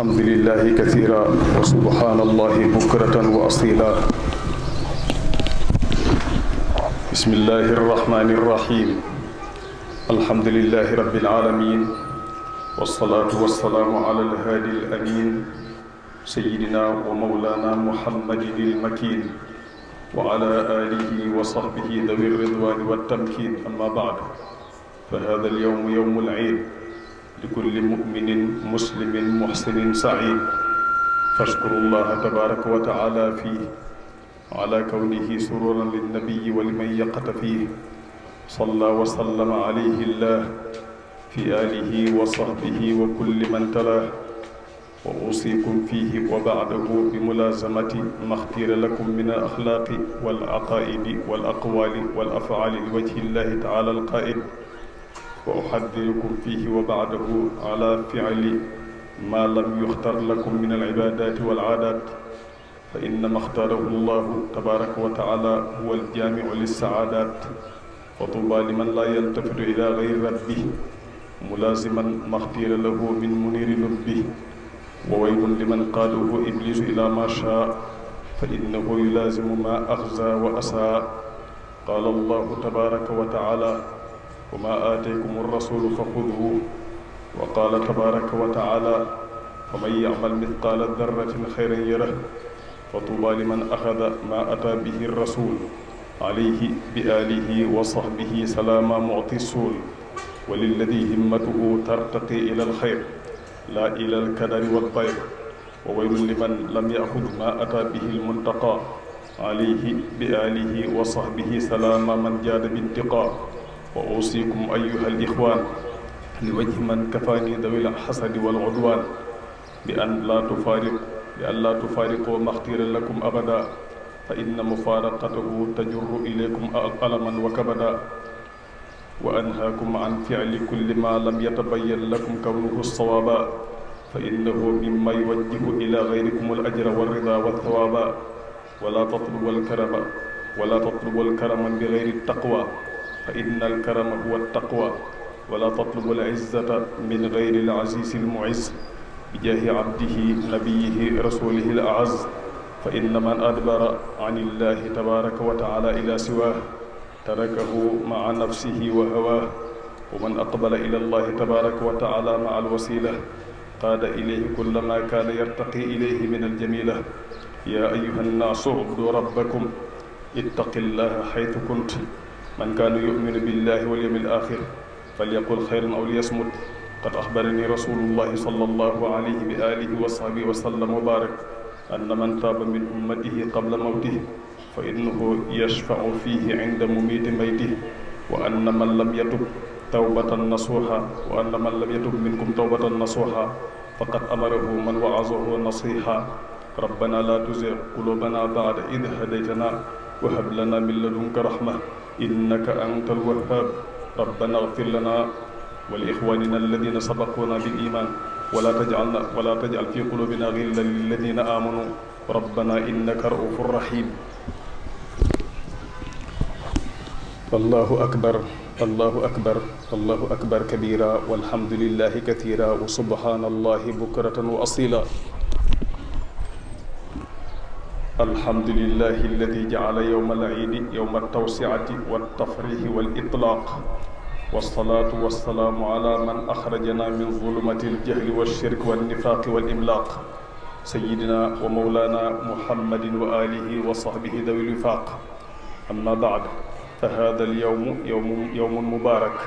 الحمد لله كثيرا وسبحان الله بكرة وأصيلا. بسم الله الرحمن الرحيم. الحمد لله رب العالمين، والصلاة والسلام على الهادي الأمين سيدنا ومولانا محمد المكين وعلى آله وصحبه ذوي الرضوان والتمكين. أما بعد، فهذا اليوم يوم العيد لكل مؤمن مسلم محسن سعيد، فاشكروا الله تبارك وتعالى فيه على كونه سرورا للنبي ولمن يقتفيه. صلى وسلم عليه الله في آله وصحبه وكل من تلاه. وأوصيكم فيه وبعده بملازمة ما اختير لكم من الأخلاق والعقائد والأقوال والأفعال لوجه الله تعالى القائد. وأحذركم فيه وبعده على فعل ما لم يختر لكم من العبادات والعادات، فإنما اختاره الله تبارك وتعالى هو الجامع للسعادات. فطوبى لمن لا يلتفت إلى غير ربه ملازما ما اختير له من منير لبه، وويل لمن قاده إبليس إلى ما شاء فإنه يلازم ما أخزى وأساء. قال الله تبارك وتعالى: وما آتيكم الرسول فخذوه. وقال تبارك وتعالى: فمن يعمل مثقال ذرة خيرا يره. فطوبى لمن أخذ ما أتى به الرسول عليه بآله وصحبه سلام معطي السول، وللذي همته ترتقي إلى الخير لا إلى الكدر والضير. وويل لمن لم يأخذ ما أتى به المنتقى عليه بآله وصحبه سلام من جاد بانتقاء. وأوصيكم أيها الإخوان لوجه من كفاني ذوي الحسد والعدوان بأن لا تفارقوا ما اختير لكم أبدا، فإن مفارقته تجر إليكم ألما وكبدا. وأنهاكم عن فعل كل ما لم يتبين لكم كونه الصوابا، فإنه مما يوجه إلى غيركم الأجر والرضا والثوابا. ولا تطلبوا الكرم بغير التقوى، فإن الكرم هو التقوى. ولا تطلبوا العزة من غير العزيز المعز، بجاه عبده نبيه رسوله الأعز. فإن من أدبر عن الله تبارك وتعالى إلى سواه تركه مع نفسه وهواه، ومن أقبل إلى الله تبارك وتعالى مع الوسيلة قاد إليه كل ما كان يرتقي إليه من الجميلة. يا أيها الناس اعبدوا ربكم، اتق الله حيث كنت. من كان يؤمن بالله واليوم الآخر فليقل خيرا أو ليصمت. قد أخبرني رسول الله صلى الله عليه بآله وصحبه وسلم وبارك أن من تاب من أمته قبل موته فإنه يشفع فيه عند مميت ميته، وأن من لم يتب منكم توبة نصوحا فقد أمره من وعظه نصيحا. ربنا لا تزغ قلوبنا بعد إذ هديتنا وهب لنا من لدنك رحمة إنك أنت الوهاب. ربنا اغفر لنا ولإخواننا الذين سبقونا بالإيمان ولا تجعل في قلوبنا غلا للذين آمنوا ربنا إنك رؤوف رحيم. الله أكبر الله أكبر الله أكبر كبيرا، والحمد لله كثيرا، وسبحان الله بكرة وأصيلا. الحمد لله الذي جعل يوم العيد يوم التوسعة والتفريح والإطلاق، والصلاة والسلام على من أخرجنا من ظلمة الجهل والشرك والنفاق والإملاق، سيدنا ومولانا محمد وآله وصحبه ذوي الوفاق. أما بعد، فهذا اليوم يوم مبارك،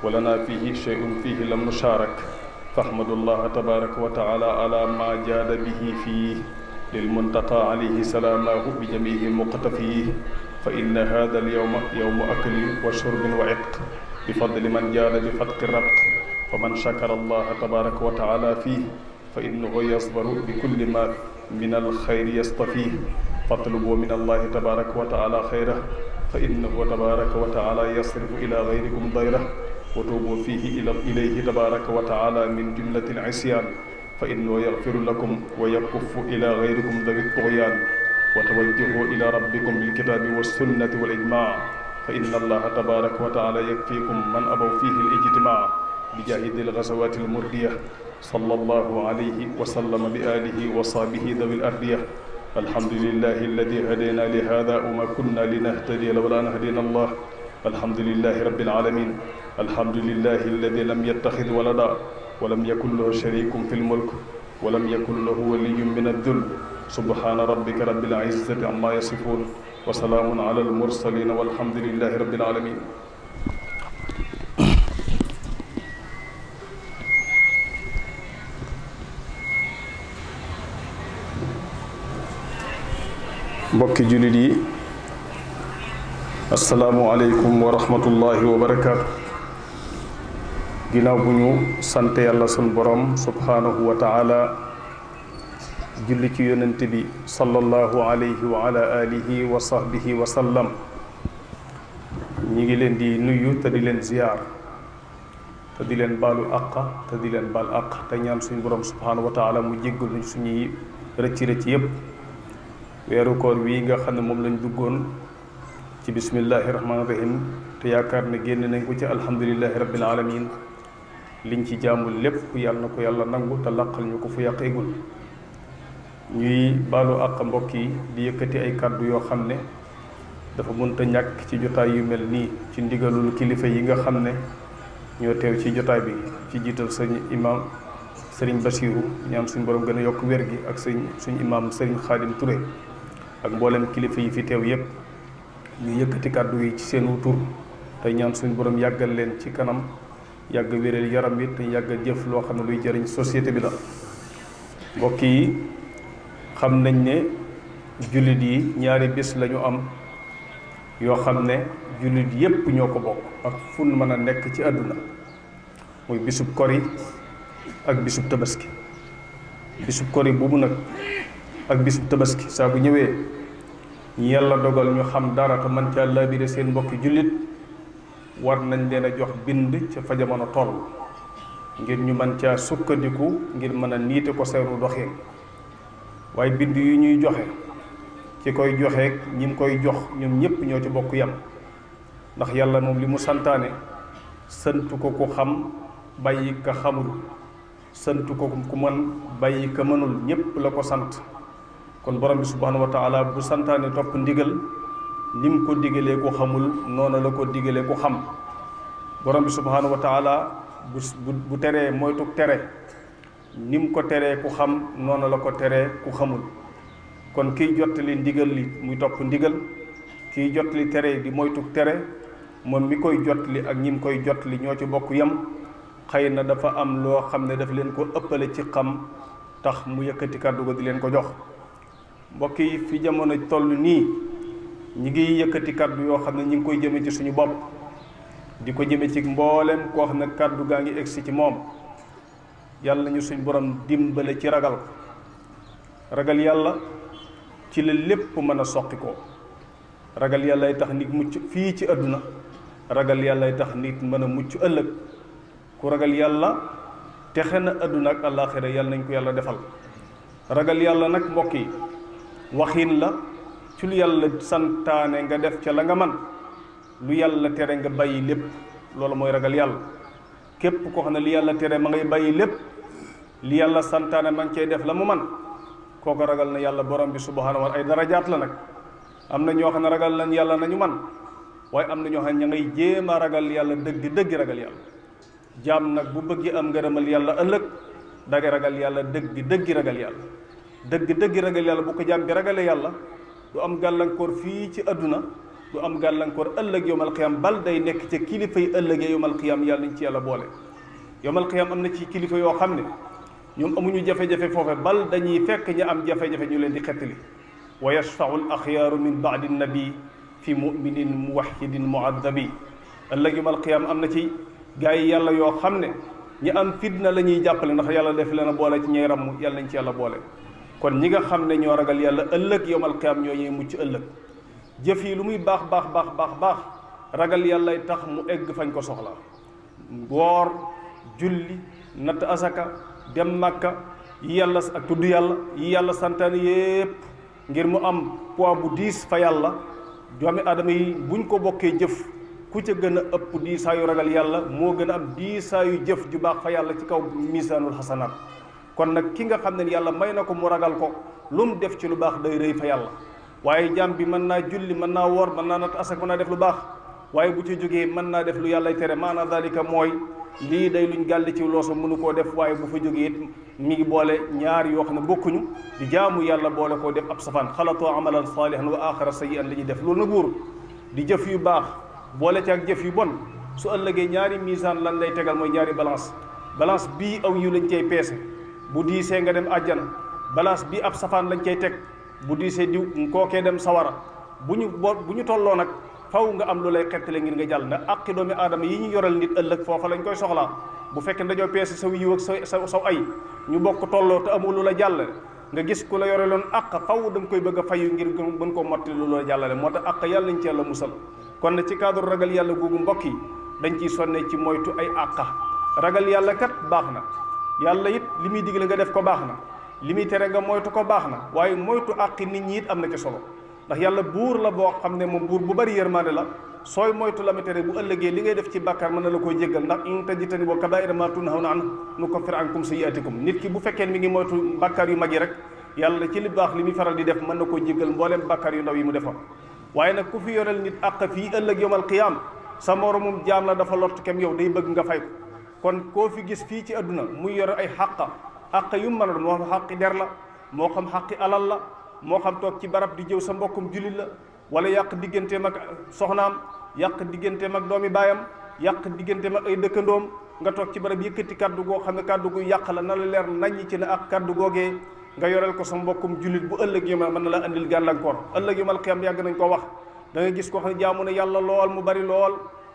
ولنا فيه شيء فيه لم نشارك. فاحمد الله تبارك وتعالى على ما جاد به فيه للمنتقى عليه سلامه بجميع مقتفيه. فإن هذا اليوم يوم أكل وشرب وعتق بفضل من جاد بفتق الرتق. فمن شكر الله تبارك وتعالى فيه فإنه يصبر بكل ما من الخير يصطفيه. فاطلبوا من الله تبارك وتعالى خيره، فإنه تبارك وتعالى يصرف إلى غيركم ضيره. وتوبوا فيه إليه تبارك وتعالى من جملة العصيان، فإنه يغفر لكم ويكف إلى غيركم ذوي الطغيان. وتوجهوا إلى ربكم بالكتاب والسنة والإجماع، فإن الله تبارك وتعالى يكفيكم من أبوا فيه الاجتماع. بجاه ذي الغزوات المردية صلى الله عليه وسلم بآله وصحبه ذوي الأردية. الحمد لله الذي هدينا لهذا وما كنا لنهتدي لولا أن هدينا الله. الحمد لله رب العالمين. الحمد لله الذي لم يتخذ ولدا ولم يكن له شريك في الملك ولم يكن له ولي من الذل. سبحان ربك رب العزة عما يصفون وسلام على المرسلين والحمد لله رب العالمين. mbokki jullit yi, asalaamualeykum wa rahmatullahi wa barakaatu. ginnaaw bu ñu sant yàlla sun borom subhaanahu wa taala, julli ci yonent bi sallallahu alayhi wa ala alihi wa sahbihi wa sallam, ñi ngi leen di nuyu te di leen ziyaar te di leen baalu àq te di leen baal àq te ñaan suñu borom subhaanahu wa taala mu jéggal ñu suñuy rëcc yépp. weeru koor wi nga xam ne moom lañ duggoon ci bismillahi rahmaani rahim te yaakaar ne génn nañ ko ci alhamdulillahi rabbil alamin. liñ ci jaamul lépp yàlla na ko yàlla nangu te laqal ñu ko fu yàq eggul. ñuy baalu àq mbokk yi di yëkkati ay kàddu yoo xam ne dafa mënta ñàkk ci jotaay yu mel nii ci ndigalul kilifa yi nga xam ne ñoo teew ci jotaay bi, ci jiital sëñ imam sëriñ Basiiru, ñaan suñ borom gën a yokk wér gi, ak suñ imam sëriñ Xaadim Touré ak mboolem kilifa yi fi teew yépp. ñu yëkkati kàddu yi ci seen tur tey ñaan suñ borom yàggal leen ci kanam, yàgg wéral yaram wi te yàgg jëf loo xam ne luy jëriñ société bi la. mbokk yi, xam nañ ne jullit yi ñaari bés lañu am yoo xam ne jullit yépp ñoo ko bokk ak fu mën a nekk ci àdduna, muy bisub kori ak bisub tabaski. bisub kori boobu nag ak bisub tabaski saa bu ñëwee ñi yàlla dogal ñu xam dara te man caa laabire seen mbokki jullit, war nañ leen a jox bind ca fa jamono toll ngir ñu mën caa sukkandiku ngir mën a niite ko seenu doxin. waaye bind yu ñuy joxe ci koy joxeek ñi mu koy jox ñoom ñépp ñoo ci bokk yam, ndax yàlla moom li mu santaane santu ko ku xam bàyyi ka xamul, santu ko ku mën bàyyi ka mënul, ñépp la ko sant. kon borom bi subhanahu wa taala bu santaane topp ndigal, ni mu ko digalee ku xamul noonu la ko digalee ku xam. borom bi subhanahu wa taala bu teree moytu tere, ni mu ko teree ku xam noonu la ko teree ku xamul. kon kiy jottali ndigal li muy topp ndigal, kiy jottali tere di moytu tere, moom mi koy jottali ak ñi mu koy jottali ñoo ci bokk yam. xëy na dafa am loo xam ne daf leen ko ëppale ci xam tax mu yëkkati kàddu go di leen ko jox. mbokk yi, fi jamono toll nii ñi ngi yëkkati kàddu yoo xam ne ñi ngi koy jëme ci suñu bopp, di ko jëme ci mboolem koo xam ne kàddu gaa ngi egsi ci moom. yàlla ñu suñ borom dimbale ci ragal ko. ragal yàlla ci la lépp mën a soqi ko. ragal yàllay tax nit mucc fii ci àdduna, ragal yàllay tax nit mën a mucc ëllëg. ku ragal yàlla texe na àdduna ak àllaaxira, yàlla nañ ko yàlla defal. ragal yàlla nag mbokk yi waxin la ci lu yàlla santaane nga def ca la nga man, lu yàlla tere nga bàyyi lépp, loolu mooy ragal yàlla. képp koo xam ne li yàlla tere ma ngay bàyyi lépp, li yàlla santaane ma ngi cay def la mu man, kooku ragal na yàlla. borom bi subhaanahu wa taala ay darajaat la nag. am na ñoo xam ne ragal nañ yàlla nañu man, waaye am na ñoo xam ne ña ngay jéem a ragal yàlla dëgg ragal yàlla. jaam nag bu bëgg am ngërëmal yàlla ëllëg dagg ragal yàlla dëgg ragal yàlla. dëgg ragal yàlla bu ko jaam bi ragale yàlla, du am gàllankoor fii ci àdduna, du am gàllankoor ëllëg yowmal qiyam, bal day nekk ca kilifa yi ëllëgee yowmal qiyam. yàlla nañ ci yàlla boole. yowmal qiyam am na ci kilifa yoo xam ne ñoom amuñu jafe-jafe foofe, bal dañuy fekk ñi am jafe-jafe ñu leen di xettali. wa yashfau al axyaaru min baadi nabi fi muminin muwahidin muaddabi. ëllëg yowmal qiyam am na ci gaa yi yàlla yoo xam ne ñi am fitna la ñuy jàppale, ndax yàlla def leen a boole ci ñay ramm. yàlla nañ ci yàlla boole. kon ñi nga xam ne ñoo ragal yàlla ëllëg yowmal qiyam ñoo ñuy mucc ëllëg. jëf yi lu muy baax ragal yàllay tax mu egg fañ ko soxla. woor, julli, natt asaka, dem màkka, yi yàlla ak tudd yàlla, yi yàlla santaane yépp ngir mu am poids bu diis fa yàlla. doomi aadama yi buñ ko bokkee jëf ku ca gën a ëpp diisaayu ragal yàlla moo gën a am diisaayu jëf ju baax fa yàlla ci kaw misaanul xasanaat. kon nag ki nga xam ne yàlla may na ko mu ragal ko lu mu def ci lu baax day rëy fa yàlla. waaye jaam bi mën naa julli mën naa woor mën naa natt asak mën naa def lu baax waaye bu ci jógee mën naa def lu yàlla tere maanaam dalika mooy lii day luñ gàlli ci looso mënu koo def waaye bu fa jógee it mi ngi boole ñaar yoo xam ne bokkuñu di jaamu yàlla boole koo def ab safaan xalatoo amalan saalihan wa axara sayyi'an li ñuy def loolu nag wóor di jëf yu baax boole ci ak jëf yu bon su ëllëgee ñaari misaan lan lay tegal mooy ñaari balance bii aw yu lañ cay peese bu diisee nga dem àjjana balance bii ab safaan lañ cay teg bu diisee diw kookee dem sawara bu ñu tolloo nag faw nga am lu lay xettale ngir nga jàll ndax àqi doomi aadama yi ñu yoral nit ëllëg foofa lañ koy soxlaa bu fekkee dañoo peese saw yiw ak saw ay ñu bokk tolloo te amul lu la jàll nga gis ku la yoreloon àq faw da nga koy bëgg a fayu ngir mën koo mottali lu la jàllale moo tax àq yàlla nañ ci yàlla musal kon ne ci cadre ragal yàlla googu mbokk yi dañ ciy sonne ci moytu ay àqa ragal yàlla kat baax na yàlla it li muy digle nga def ko baax na li muy tere nga moytu ko baax na waaye moytu àqi nit ñi it am na ci solo ndax yàlla buur la boo xam ne moom buur bu bari yërmande la sooy moytu la mu tere bu ëllëgee li ngay def ci bàkkaar mën na la koy jéggal ndax in tajtanibu kabaa'ira maa tunhawna anhu nukaffir ankum sayyi'aatikum nit ki bu fekkee mi ngi moytu bàkkaar yu mag yi rek yàlla ci li baax li muy faral di def mën na koo jéggal mbooleem bàkkaar yu ndaw yi mu defoon waaye nag ku fi yoreel nit àq fii ëllëg yawmal qiyaam sa moromum jaam la dafa lott kem yow day bëgg nga fay ko kon koo fi gis fii ci àdduna muy yore ay àq yu mën a doon moo xam xaqi der la moo xam xaqi alal la moo xam toog ci barab di jëw sa mbokkum jullit la wala yàq digganteem ak soxnaam yàq digganteem ak doomi baayam yàq digganteem ak ay dëkkandoom nga toog ci barab yëkkati kaddu goo xam ne kaddu gu yàq la na la leer naññ ci ne ak kaddu googee nga yoreel ko sa mbokkum jullit bu ëllëg yu mën na la andil gàllankoor ëllëg yu mal xiyam yàgg nañ ko wax da nga gis koo xam ne jaamu ne yàlla lool mu bari lool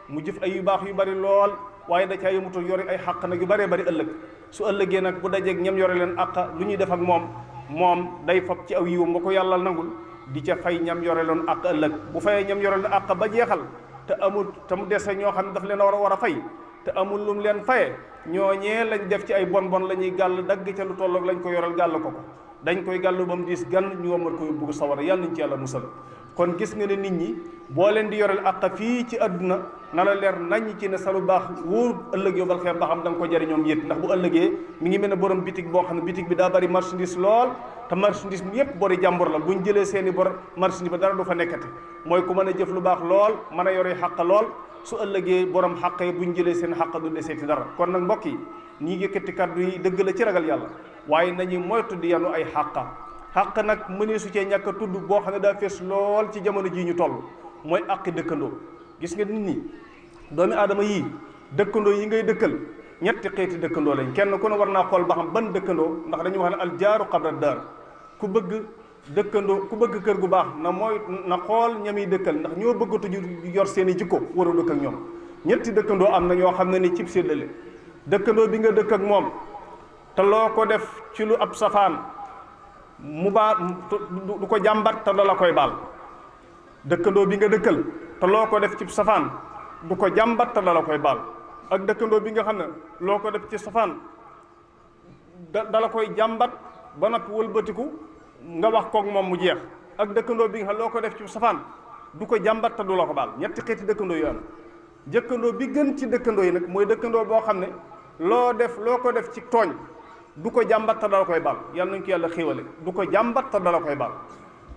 mu jëf ay yu baax yu bari lool waaye da caa yëmutul yore ay xàq nag yu bëree bari ëllëg su ëllëgee nag bu dajeeg ñam yore leen àq lu ñuy def ak moom day fab ci aw yiwam ba ko yàlla nangul di ca fay ñam yore loon àq ëllëg bu fayee ñam yore leen àq ba jeexal te amul te mu dese ñoo xam ne daf leen war a fay te amul lum leen faye ñooñee lañ def ci ay bon la ñuy gàll dagg ca lu tolloog lañ ko yoral gàll ko dañ koy gàllu ba mu diis gan ñu womat koy bugg sawara yàlla nañ ci yàlla musal kon gis nga ne nit ñi boo leen di yoreel àq fii ci àdduna na la leer naññ ci ne sa lu baax wóor ëllëg yóbbal xeer ba xam da nga ko jëriñoom yét ndax bu ëllëgee mi ngi mel ne borom bitig boo xam ne bitig bi daa bari marchandise lool te marchandise bi yépp bori jàmbur la buñ jëlee seeni bor marchandise ba dara du fa nekkati mooy ku mën a jëf lu baax lool mën a yore xàq lool su ëllëgee borom xàq yi buñ jëlee seen xàq du deseeti dara kon nag mbokk yi ñi yëkkati kàddu yi dëgg la ci ragal yàlla waaye nañu moytu di yanu ay xàq nag mënee su cee ñàkk a tudd boo xam ne daa fees lool ci jamono jii ñu toll mooy àqi dëkkandoo gis nga nit ñi doomi aadama yii dëkkandoo yi ngay dëkkal ñetti xeeti dëkkandoo lañ kenn ku ne war naa xool ba xam ban dëkkandoo ndax dañuy wax ne aljaaru qabla daar ku bëgg kër gu baax na xool ñami dëkkal ndax ñoo bëggatu yor seen i jikko war a dëkk ak ñoom ñetti dëkkandoo am na ñoo xam ne ni cib séddale dëkkandoo bi nga dëkk ak moom te loo ko def ci lu ab safaan mu baal du ko jàmbat te dala koy baal dëkkandoo bi nga dëkkal te loo ko def ci safaan du ko jàmbat te dala koy baal ak dëkkandoo bi nga xam ne loo ko def ci safaan dala koy jàmbat ba noppi wëlbatiku nga wax koog moom mu jeex ak dëkkandoo bi nga xam loo ko def ci safaan du ko jàmbat te du la ko baal ñetti xeeti dëkkandoo yu am dëkkandoo bi gën ci dëkkandoo yi nag mooy dëkkandoo boo xam ne loo ko def ci tooñ du ko jàmbat te dala koy baal yàlla nañ ko yàlla xéewale du ko jàmbat te dala koy baal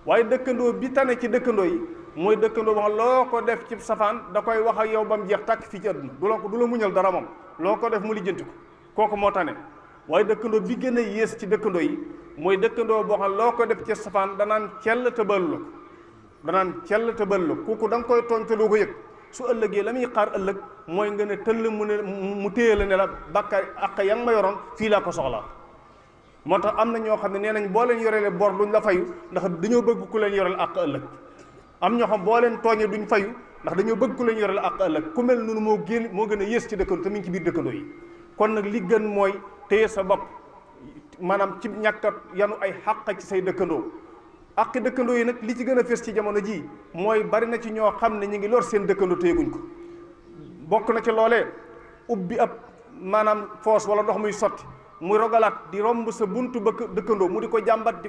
waaye dëkkandoo bi tane ci dëkkandoo yi mooy dëkkandoo boo xam loo ko def ci safaan da koy wax ak yow ba mu jeex tàkk fii ci àdduna du la muñal dara moom loo ko def mu lijjanti ko kooku moo tane waaye dëkkandoo bi gën a yées ci dëkkandoo yi mooy dëkkandoo boo xam loo ko def ci safaan danaan cell te balu la kooku da nga koy tooñ te doo ko yëg su ëllëgee la muy xaar ëllëg mooy nga ne tëll mu téye la ne la bàkkaar ak ya nga ma yoroon fii laa ko soxlaa moo tax am na ñoo xam ne nee nañ boo leen yorelee bor duñ la fayu ndax dañoo bëgg ku leen yoreel àq ëllëg am ñoo xam boo leen tooñee duñ fayu ndax dañoo bëgg ku leen yoreel àq ëllëg ku mel noonu moo gën a yées ci dëkkandoo te mi ngi ci biir dëkkandoo yi kon nag li gën mooy téye sa bopp maanaam ci ñàkkat yanu ay xàq ci say dëkkandoo àqi dëkkandoo yi nag li ci gën a fees ci jamono ji mooy bari na ci ñoo xam ne ñu ngi lor seen dëkkandoo téyeguñ ko bokk na ci loolee ubbi ab maanaam foos wala ndox muy sotti muy rogalaat di romb sa buntu dëkkandoo mu di ko jàmbat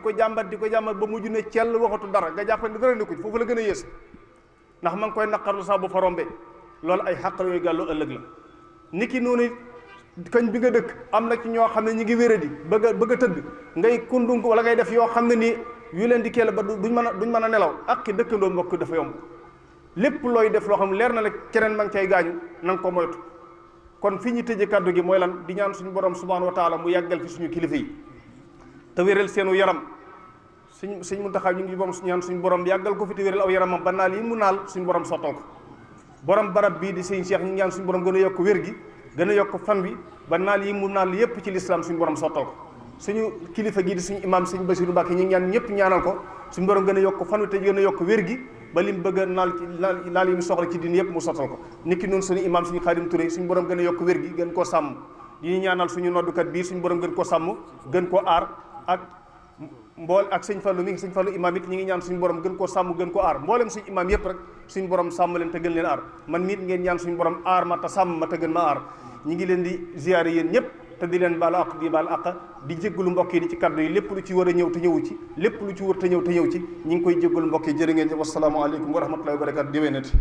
ba mujj ne cell waxatu dara nga jàpp ne dara nekku ci foofu la gën a yées ndax ma ngi koy naqarlu sax bu fa rombee loolu ay xàq yooyu gàllu ëllëg la. niki noonu kañ bi nga dëkk am na ci ñoo xam ne ñi ngi wéradi bëgg a tëdd ngay kundunk wala ngay def yoo xam ne nii yu leen di keel ba duñ mën a nelaw ak ki dëkkandoo mbokk dafa yomb. lépp looy def loo xam leer na la keneen ma ngi cay gaañu na nga ko moytu. kon fi ñu tëjee kàddu gi mooy lan di ñaan suñu borom subhanahu wa taala mu yàggal fi suñu kilifa yi te wéral seenu yaram suñ Muntaxa ñu ngi moom ñaan suñu borom yàggal ko fi te wéral aw yaramam ba naal yi mu naal suñu borom sottal ko. borom barab bii di sëñ Cheikh ñu ngi ñaan suñu borom gën a yokk wér gi gën a yokk fan bi ba naal yi mu naal yépp ci lislaam suñu borom sottal ko. suñu kilifa gii di suñu imaam sëñ Basiru Mbàkke ñu ngi ñaan ñëpp ñaanal ko suñu borom gën a yokk fan wi te gën a yokk wér gi ba lim bëgg a naal yi mu soxla ci diin yëpp mu sottal ko. niki noonu suñu imaam suñu Xaadim Touré suñu borom gën a yokk wér gi gën koo sàmm di ñaanal suñu noddukat bii suñu borom gën koo sàmm gën koo aar ak sëñ Fallu mi ngi sëñ Fallu imaam it ñi ngi ñaan suñu borom gën koo sàmm gën koo aar mboolem suñu imaam yëpp rek suñu borom sàmm leen te gën leen aar man miit ngeen ñaan suñu borom aar ma te sàmm ma te gën ma aar ñi ngi leen di ziyaare yéen ñëpp te di leen baalu àq di baal àq di jéggalu mbokk yi di ci kaddu yi lépp lu ci war a ñëw te ñëwu ci lépp lu ci wër te ñëw te ñëw ci ñi ngi koy jéggalu mbokk yi jërë ngeen jëf wassalaamu aleykum wa rahmatullahi wa barakatu déwénati